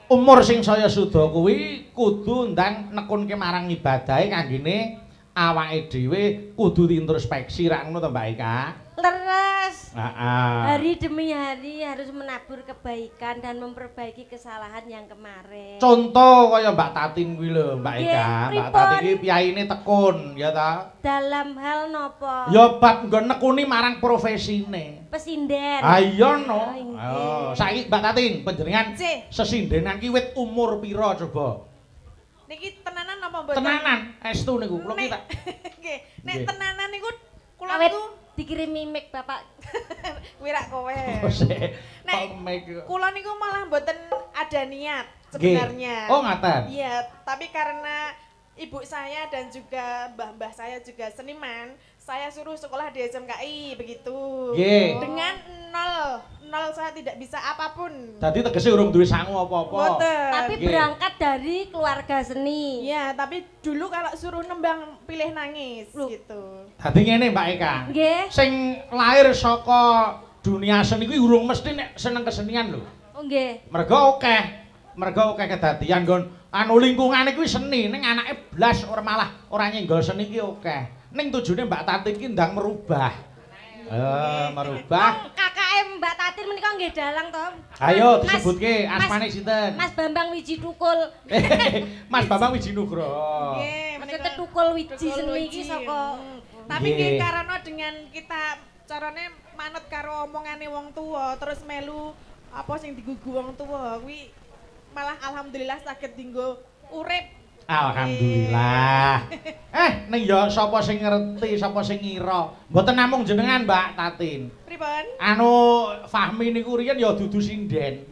Umur sing saya suda kuwi kudu ndang nekunke marang ibadahe kanggene awake dhewe kudu diintrospeksi rak ngono to Mbak Eka? Leres. Heeh. Hari demi hari harus menabur kebaikan dan memperbaiki kesalahan yang kemarin. Contoh kaya Mbak Tatin kuwi lho, Mbak Eka. Mbak Tatin iki piyaine tekun, ya ta? Dalam hal napa? Ya bab nggon nekuni marang profesine. Pesinden. Ha iya no. Oh, saiki Mbak Tatin panjenengan sesindenan ki wit umur pira coba? Niki tenanan napa mboten? Tenanan, estu niku. Kula ki tak. Nggih, nek tenanan niku kula niku dikirimi mic Bapak. Kuwi rak kowe. Nek kula niku malah mboten ada niat sebenarnya. Oh, ngaten. Iya, tapi karena ibu saya dan juga mbah-mbah saya juga seniman, saya suruh sekolah di SMKI begitu. Nggih. Dengan nol saya tidak bisa apapun. Dadi tegese urung duwe sangu apa-apa. Tapi berangkat dari keluarga seni. Iya, tapi dulu kalau suruh nembang pilih nangis. Loh. Gitu. Dadi ngene Mbak Eka. Nggih. Sing lahir saka dunia seni kuwi urung mesti nek seneng kesenian lho. Oh nggih. Mergo akeh, mergo akeh kedadian nggon anu lingkungane kuwi seni, ning anake blas ora malah ora nyenggol seni ki akeh. Ning tujune Mbak Tatin ki ndang merubah. Merubah. Kakake Mbak Tatin menika nggih dalang to. Ayo disebutke asmane sinten? Mas Bambang Wiji Tukul. Mas Bambang Wiji Nugroho. Nggih, menika Tukul Wiji seni iki saka. Tapi nggih karena dengan kita carane manut karo omongane wong tuwa terus melu apa sing digugu wong tuwa kuwi malah alhamdulillah saged dinggo urip. Alhamdulillah. Ning ya sapa sing ngerti, sapa sing ngira. Mboten namung jenengan Mbak Tatin. Pripun? Anu Fahmi niku riyen ya dudu sinden.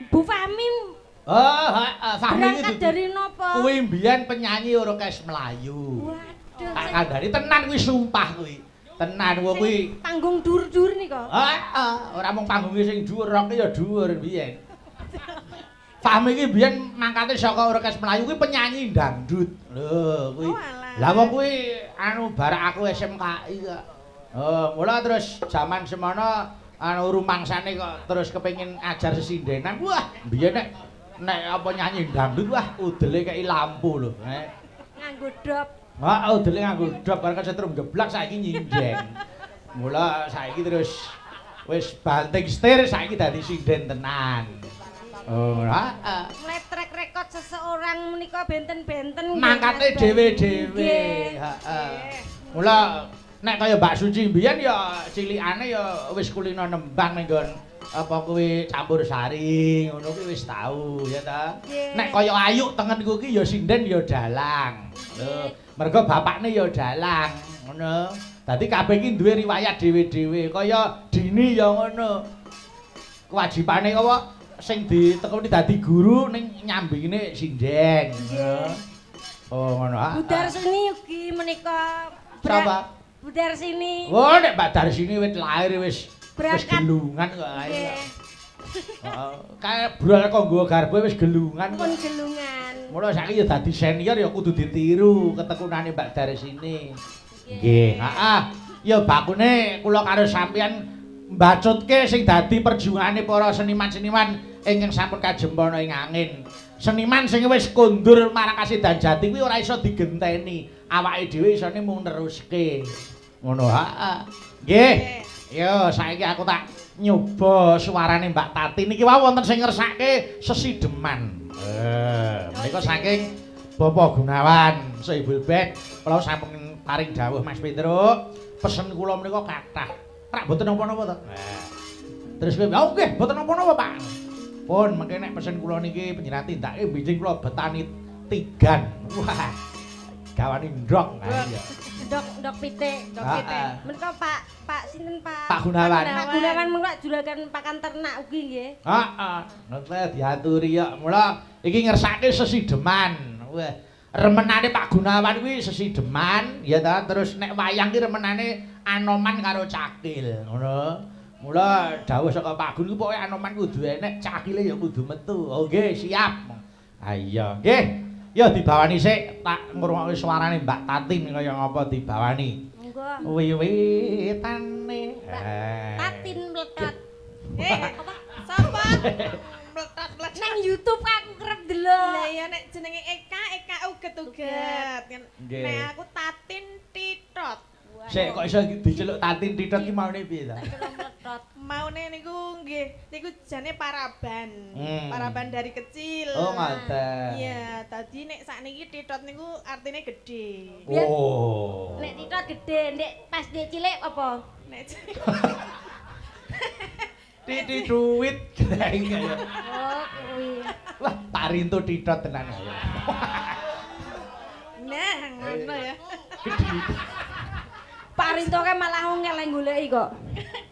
Bu Fahmi. Oh, heeh, Fahmi iki berangkat dari napa? Kuwi mbiyen penyanyi orkes Melayu. Waduh. Tak kandhani tenan kuwi sumpah kuwi. Tenan wong kuwi panggung dhuwur-dhuwur nika. Heeh, ora mung panggunge sing dhuwur, roke ya dhuwur biyen. Fahmi iki biyen mangkate saka orkes Melayu kuwi penyanyi dangdut. Lho kuwi. Lah wong kuwi anu barak aku SMKI kok. Oh, mula terus jaman semono anu rumangsane kok terus kepengin ajar sesindenan. Wah, biyen nek nek apa nyanyi dangdut wah udele kei lampu lho. Nganggo dop. Heeh, udele nganggo dop bareng kesetrum geblak saiki nyinden. Mula saiki terus wis banting setir saiki dadi sinden tenan. Oh, heeh. Mulai track record seseorang menika benten-benten mangkate dhewe-dhewe. Heeh. Mula nek kaya Mbak Suci mbiyen ya cilikane ya wis kulino nembang ning nggon apa kuwi campur sari ngono kuwi wis tau ya ta. Nek kaya Ayu tengenku ki ya sinden ya dalang. Lho, mergo bapakne ya dalang ngono. Dadi kabeh ki duwe riwayat dhewe-dhewe. Kaya Dini ya ngono. Kewajibane apa sing ditekuni dadi guru ning nyambingine sinden. Oh ngono. Bu Darsini ugi menika. Sapa? Bu Darsini. Oh nek Mbak Darsini wis lahir wis wis gelungan kok ae. Heeh. Kae brol kok nggawa garba wis gelungan. Pun gelungan. Mula saiki ya dadi senior ya kudu ditiru ketekunane Mbak Darsini. Nggih. Heeh. Ya bakune kula karo sampeyan mbacutke sing dadi perjuangane para seniman-seniman ingkang sampun kajempana ing angin. Seniman sing wis kondur marang kasidan jati kuwi ora iso digenteni. Awake dhewe isone mung neruske. Ngono heeh. Nggih. Yo saiki aku tak nyoba suarane Mbak Tatin niki wau wonten sing ngersake sesideman. Menika saking Bapak Gunawan Sohibul Bait kula sampun paring dawuh Mas Petruk, pesen kula menika kathah. Rak mboten napa-napa to. Terus kowe, "Oh nggih, mboten napa-napa, Pak." Pun mengke nek pesen kula niki panjenengan tindake benjing kula betani tigan. Wah. Gawani ndok. Ya. Ndok pitik, ndok pitik. Menika Pak, Pak sinten Pak? Pak Gunawan. Pak Gunawan menika juragan pakan ternak ugi nggih. Heeh. Ngerti diaturi ya. Mula iki ngersake sesideman. Wah, remenane Pak Gunawan kuwi sesideman ya ta. Terus nek wayang ki remenane Anoman karo Cakil, ngono. Mula dawuh saka Pak Gun ku pokoke Anoman kudu enek, Cakile ya kudu metu. Oh nggih, siap. Ha iya, nggih. Ya dibawani sik tak ngrungokke suarane Mbak Tatin kaya ngapa dibawani. Monggo. Wiwitane Tatin mletot. Sapa? Mletot-mletot. Nang YouTube aku kerep diceluk. Lah iya nek jenenge Eka, Eka uget-uget. Nek aku Tatin Titot. Sik kok iso diceluk Tatin Titot ki maune piye ta? Maune niku nggih, niku jane paraban. Paraban dari kecil. Oh, ngoten. Iya, tadi nek sakniki Titot niku artine gede. Oh. Nek Titot gede, nek pas nek cilik apa? Nek cilik. Titit duit. Oh, kuwi. Wah, Pak Rinto Titot tenan ya. Nah, ngono ya. Gede. Pak Rinto kan malah ngel goleki kok.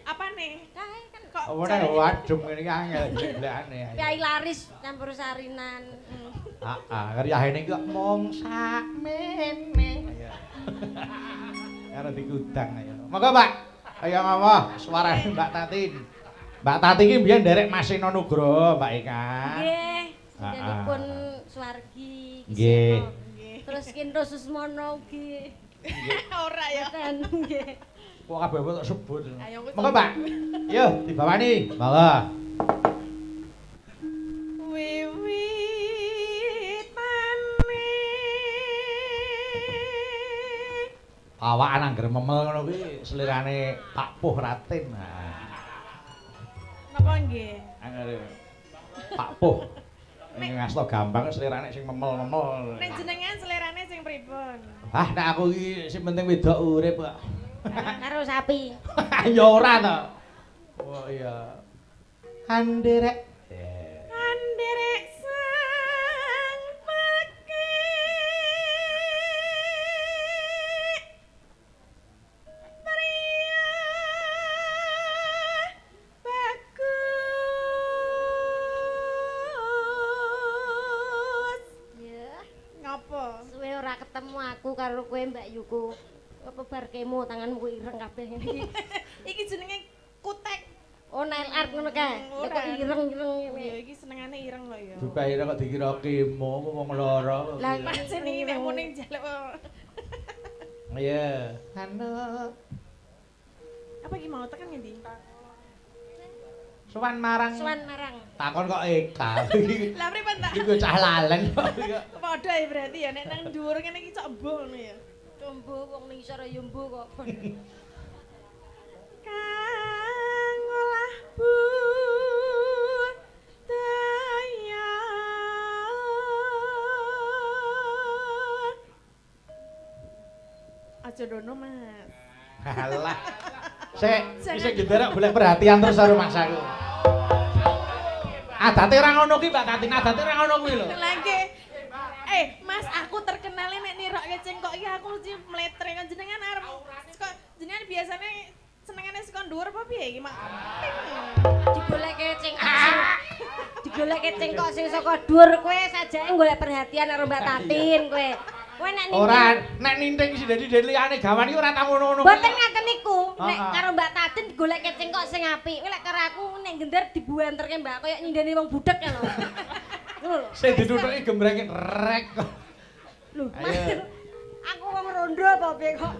Apane? Kae kan kok. Ora wadem ngene iki angel golekane. Kyai laris campur sarinan. Heeh, riyahene iki kok mung sakmene. Karo dikudang ayo. Monggo, Pak. Ayo ngomong suarane Mbak Tatin. Mbak Tatin iki mbiyen nderek Mas Seno Nugroho, Mbak Eka. Nggih. Sintenipun Suwargi. Nggih. Terus Kindro Susmono ugi. Ora ya. Nggih. Kok kabeh tak sebut. Monggo, Pak. Yo, dibawani. Monggo. Wiwitane awakan angger memel ngono kuwi selirane Pak Puh Ratin. Napa nggih? Angger Pak Puh. Ning ngasta gampang selirane sing memel-memel. Nek jenengan selerane sing pripun? Ah, nek aku iki sing penting wedok urip kok. Karo sapi. Ya ora to. Oh iya. Anderek. Anderek sang pekik. Pria bagus. Ya. Ngopo? Suwe ora ketemu aku karo kowe Mbak Yuku. Apa bar kemo tanganmu ireng kabeh ngene iki. Iki jenenge kutek. Oh, nail art ngono kae. Lha kok ireng-ireng ngene. Ya iki senengane ireng lho ya. Jubah ireng kok dikira kemo wong lara. Lah pancen iki nek muni njaluk. Iya. Anu. Apa iki mau tekan ngendi? Sowan marang. Sowan marang. Takon kok Eka. Lah pripun ta? Iki cah lalen kok. Padha ya berarti ya nek nang dhuwur ngene iki cok mbuh ngono ya. Mbuh wong ning isor ya mbuh kok. Kang olah budaya. Aja dono, Mas. Halah. Sik, isih genderek golek perhatian terus karo Mas aku. Adate ora ngono kuwi, Mbak Tatin, adate ora ngono kuwi lho. Lah nggih. Mas, aku terkenale nek nirokke cengkok iki aku mesti mletre kok jenengan arep kok jenengan biasane senengane saka dhuwur apa piye iki, Mak? Digoleke cengkok sing digoleke cengkok sing saka dhuwur kowe sajake golek perhatian karo Mbak Tatin kowe. Kowe nek ninting ora, nek ninting sing dadi liyane gawan iki ora tau ngono-ngono. Mboten ngaten niku. Nek karo Mbak Tatin digoleke cengkok sing apik. Kowe lek karo aku nek gender dibuanterke Mbak koyo nyindeni wong budhek ya lho. Sing ditutuki gembrenge rek. Lho, aku wong rondo apa piye kok?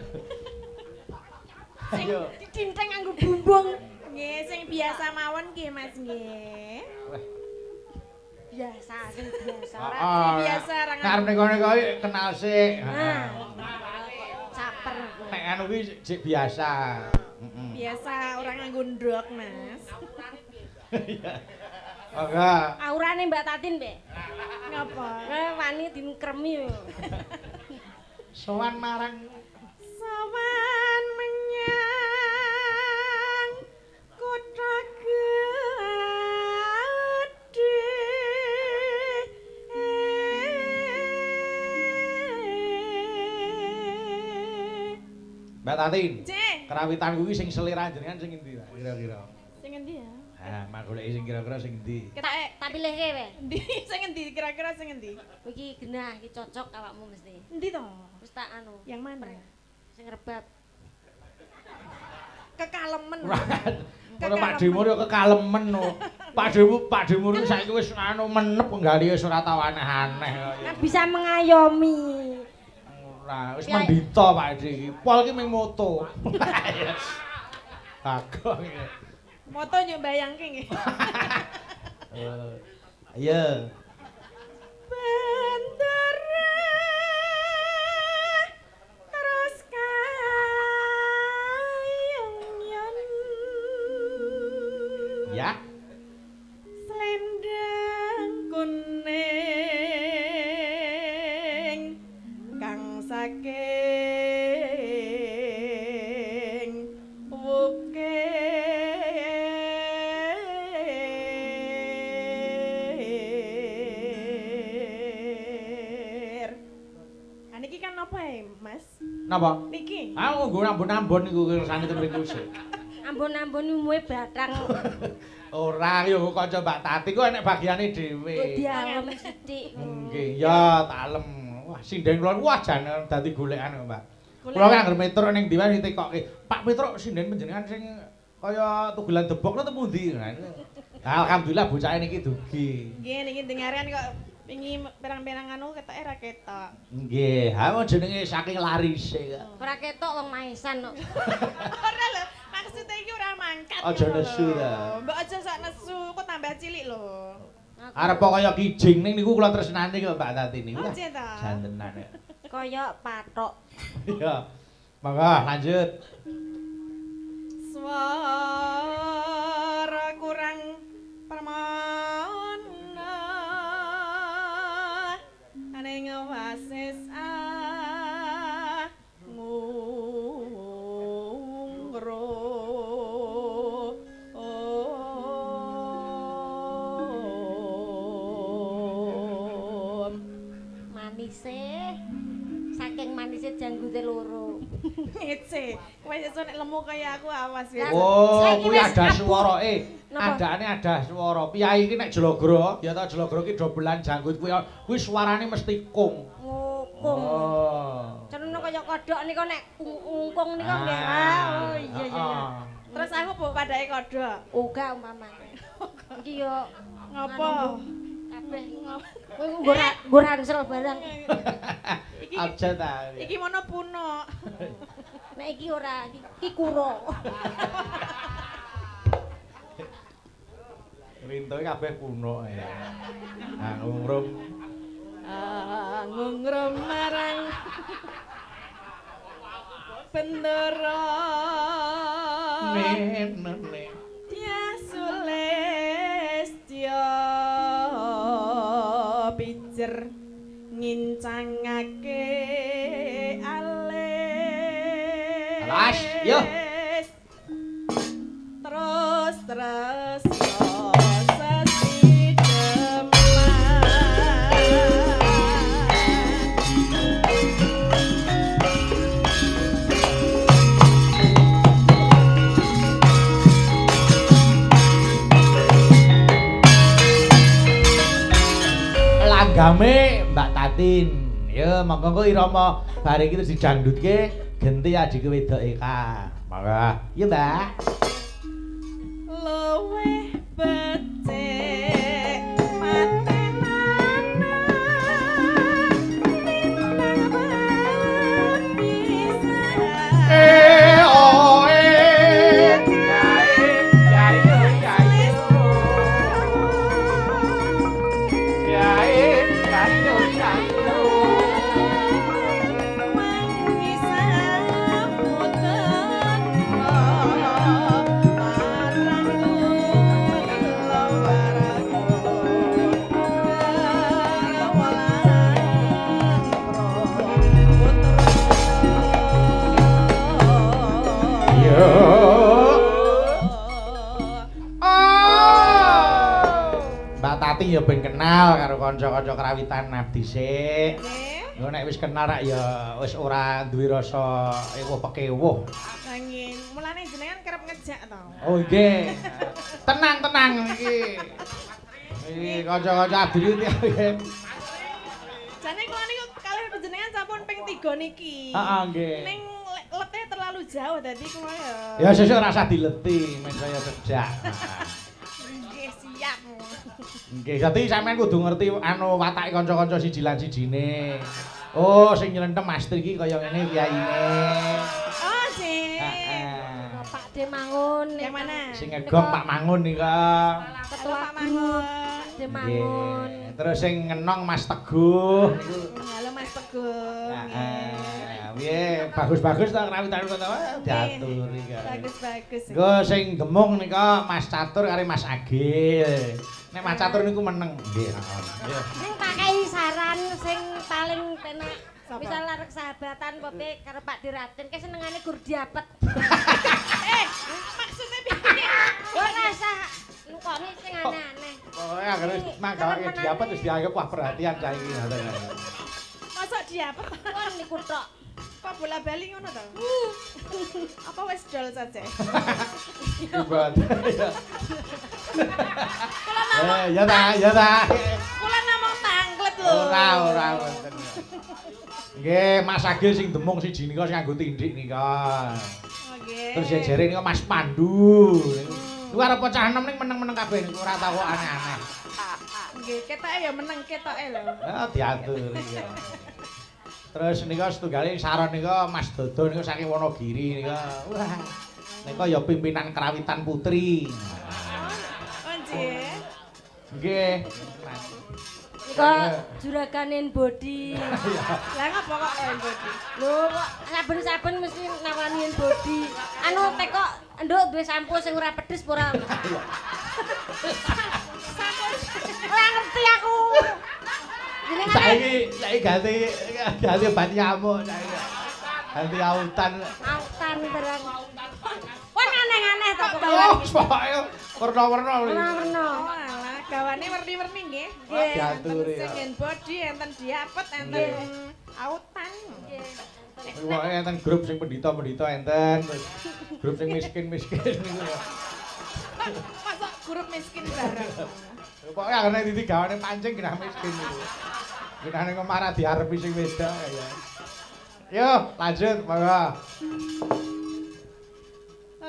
Sing didinteng nganggo bumbung. Nggih, sing biasa mawon nggih, Mas nggih. Biasa, sing biasa ora. Sing biasa ora. Nek arep neko-neko kenal sik. Heeh. Caper. Nek anu kuwi sik biasa. Heeh. Biasa ora nganggo ndrok, Mas. Iya. Monggo. Aurane Mbak Tatin, Mbak. Ngapa? Wani dikremi. Sowan marang sowan menyang kutha gedhe. Mbak Tatin. Kerawitan kuwi sing selera jenengan sing endi, Pak? Kira-kira. Sing endi ya? Ah, mak goleki sing kira-kira sing endi? Tak pilihke kowe. Endi? Sing endi kira-kira sing endi? Iki genah, iki cocok awakmu mesti. Endi to? Wis tak anu. Yang mana? Sing rebab. Kekalemen. Ora Pak Demur ya kekalemen no. Pak Demur saiki wis anu menep penggali wis ora tau aneh-aneh kok. Kan bisa mengayomi. Ora, wis mendita Pak De iki. Pol ki ming moto. Bagong iki. Moto yo mbayangke nggih. Iya. Mas. Napa? Niki. Aku nggo ambon-ambon niku kersane teng mriku sik. Ambon-ambon umume batang. Ora yo kanca Mbak Tati ku enek bagiane dhewe. Dialem sithik. Nggih, ya talem. Wah, sinden kula wah jan dadi golekan kok, Mbak. Kula ki anggere Petruk ning ndi wae ditekokke, Pak Petruk sinden panjenengan sing kaya tugelan debok lho pundi? Alhamdulillah bocahe niki dugi. Nggih, niki dengaren kok wingi pirang-pirang anu ketoke ra ketok. Nggih, ha jenenge saking larise kok. Ora ketok wong maesan kok. Ora lho, maksude iki ora mangkat. Aja nesu ta. Mbok aja sok nesu, kok tambah cilik lho. Arep kaya kijing ning niku kula tresnani kok Mbak Tati niku. Aja ta. Jantenan kok. Kaya pathok. Iya. Monggo lanjut. Swara kurang permana ning wasis ngungro manise saking manise janggute loro. Ngece, kowe sesuk nek lemu kaya aku awas wis. Oh, kuwi ada suwarake. Adane ada swara. Piyai iki nek jlogro, ya ta jlogro iki dobelan janggut kuwi kuwi suarane mesti kung. Kung. Oh. Cenene kaya kodhok nika nek ungkung nika nggih. Oh iya iya. Terus aku mbok padake kodhok. Uga umpamane. Iki yo ngopo? Kabeh. Kowe nggo ransel barang. Iki aja ta. Iki mono puno. Nek iki ora, iki kuro. Rintoe kabeh puno ya. Ngungrum. Ngungrum marang bendera. Nene. Dia sulestya pijer ngincangake alis. Alas, yo. Terus terus langgame Mbak Tatin. Ya monggo engko irama bare iki terus didangdutke genti adike wedok Eka. Monggo. Iya, Mbak. Luwih becik patenana timbang pisan. Eh oh eh. Mbak Tati ya ben kenal karo kanca-kanca krawitan abdi sik. Nggih. Engko nek wis kenal rak ya wis ora duwe rasa ewuh pekewuh. Nggih, mulane jenengan kerep ngejak to. Oh nggih. Tenang-tenang iki. Iki kanca-kanca abdi iki. Jane kula niku kalih panjenengan sampun ping 3 niki. Heeh nggih. Ning letih terlalu jauh dadi kula ya. Ya sesuk ora usah dileti, men saya sejak. Nggih, siap. Nggih, dadi sampean kudu ngerti anu watake kanca-kanca siji lan sijine. Oh, sing nylentem Mas Tri iki kaya ngene piyaine. Oh, sih. Heeh. Pak De Mangun. Yang mana? Sing ngegong Pak Mangun nika. Ketua Pak Mangun. Pak De Mangun. Nggih. Terus sing ngenong Mas Teguh niku. Halo Mas Teguh. Heeh. Piye, bagus-bagus ta krawitan kok ta diatur iki. Bagus-bagus. Engko sing gemung nika Mas Catur karo Mas Agil. Nek Mas Catur niku meneng. Nggih, heeh. Sing pakai saran sing paling penak. Misal arek sahabatan pope karo Pak Diraten ke senengane gur diapet. Maksudnya piye? Ora usah nukoni sing aneh-aneh. Pokoke anggere manggawake diapet wis dianggap wah perhatian cah iki ngoten. Mosok diapet? Pun niku tok. Kok bola-bali ngono to? Apa wis dol saja? Ibadah. Kula namung Ya ta, ya ta. Kula namung tangklet lho. Ora, ora wonten. Nggih, Mas Agil sing demung siji nika sing nganggo tindik nika. Nggih. Terus jejere nika Mas Pandu. Niku arep cah enom ning meneng-meneng kabeh niku ora tau kok aneh-aneh. Nggih, ketoke ya meneng ketoke lho. Ah, diatur iki. Terus nika setunggale saron nika Mas Dodo nika saking Wonogiri nika. Wah. Nika ya pimpinan Krawitan Putri. Oh, nggih. Nggih. Nika juraganen body. Lah ngapa kok body? Lho kok saben-saben mesti nawani body. Anu tekok nduk duwe sampo sing ora pedes apa ora? Sampo ora ngerti aku. Saiki saiki ganti ganti obat nyamuk saiki. Ganti autan. Autan barang. Wah aneh-aneh to kok. Oh, pokoke werna-werna. Werna-werna. Oh alah, gawane werni-werni nggih. Nggih. Diaturi. Sing hand body, enten diapet, enten autan. Nggih. Pokoke enten grup sing pendhita-pendhita enten, terus grup sing miskin-miskin niku ya. Masa grup miskin bareng. Pokoke anggere titik gawane pancing genah miskin niku. Genah ning omah ra diarepi sing wedok ya. Yo, lanjut monggo.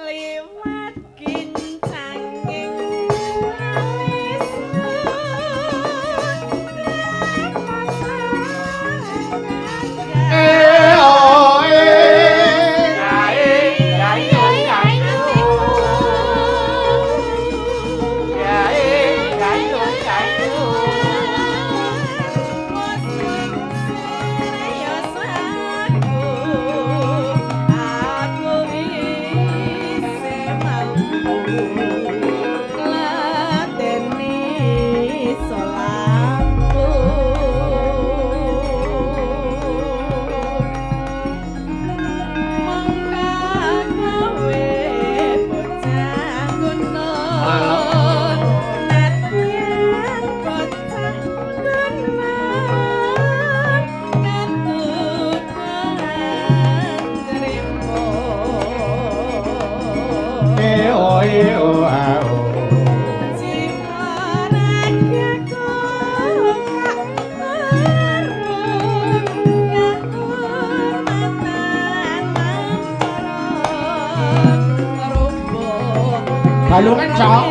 Liwat kincanging Eh oh eh. Eh oh eh oh ah oh. Balungan, Cok.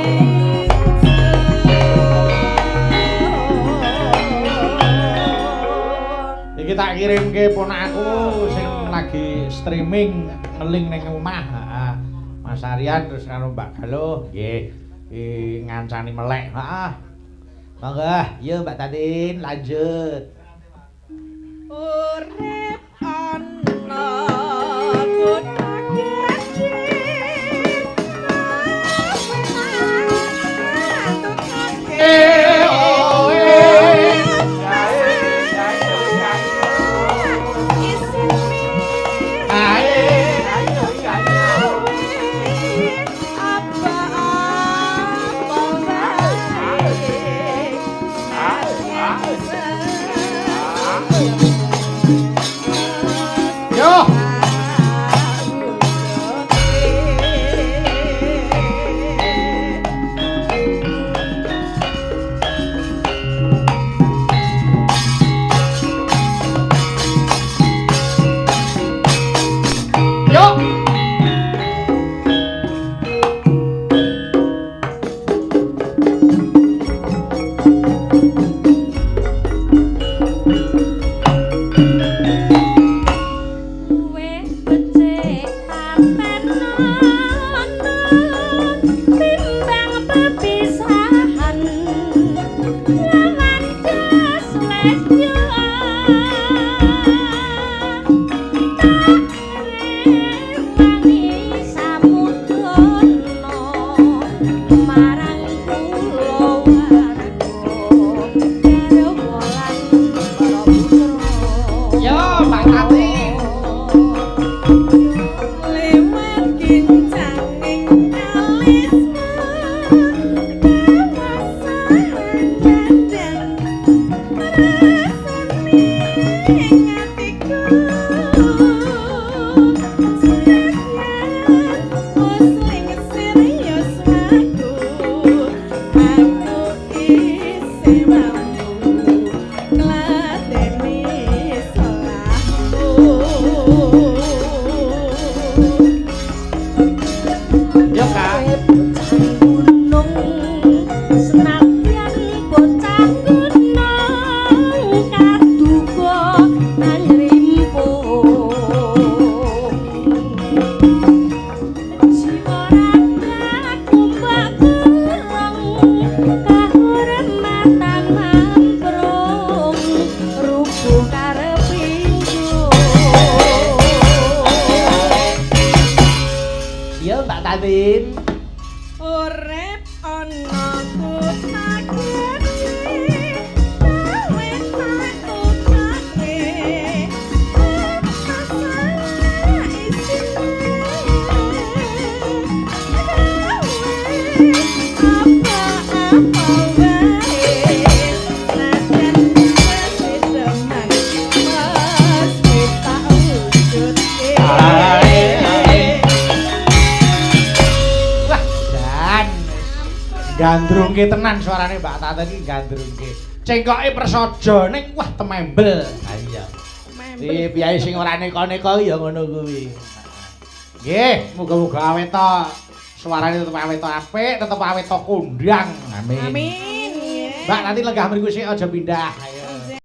Iki tak kirimke ponakku sing lagi streaming ngeling ning omah. Heeh. Mas Aryan terus karo Mbak Galuh nggih iki ngancani melek. Heeh. Monggo, yo Mbak Tatin lanjut. Urip ana kutha gedhe. Eh oh eh. Ae. Yo. Yo. Luwih becik patenono timbang pepisahan lawan jas lesjo tak rewangi samudana marang kulawarga garwa lan para putra. Yo, Mbak Tatin. Lewat kincanging alismu kawasan dadang rasane. Tatin. Urip ana kutha gedhe, gawe tak tukake, masalah isine gawe apa-apa wae, najan kesideman mesti tak wujudke. Wah, jan. Gandrungke tenan suarane Mbak Tatin iki gandrungke. Cengkoke prasaja ning wah temembel. Ha iya. Piye piye sing ora neka-neka ya ngono kuwi. Nggih, muga-muga awet to suarane tetep awet to apik, tetep awet to kondang. Amin. Amin. Mbak nanti lenggah mriku sik aja pindah.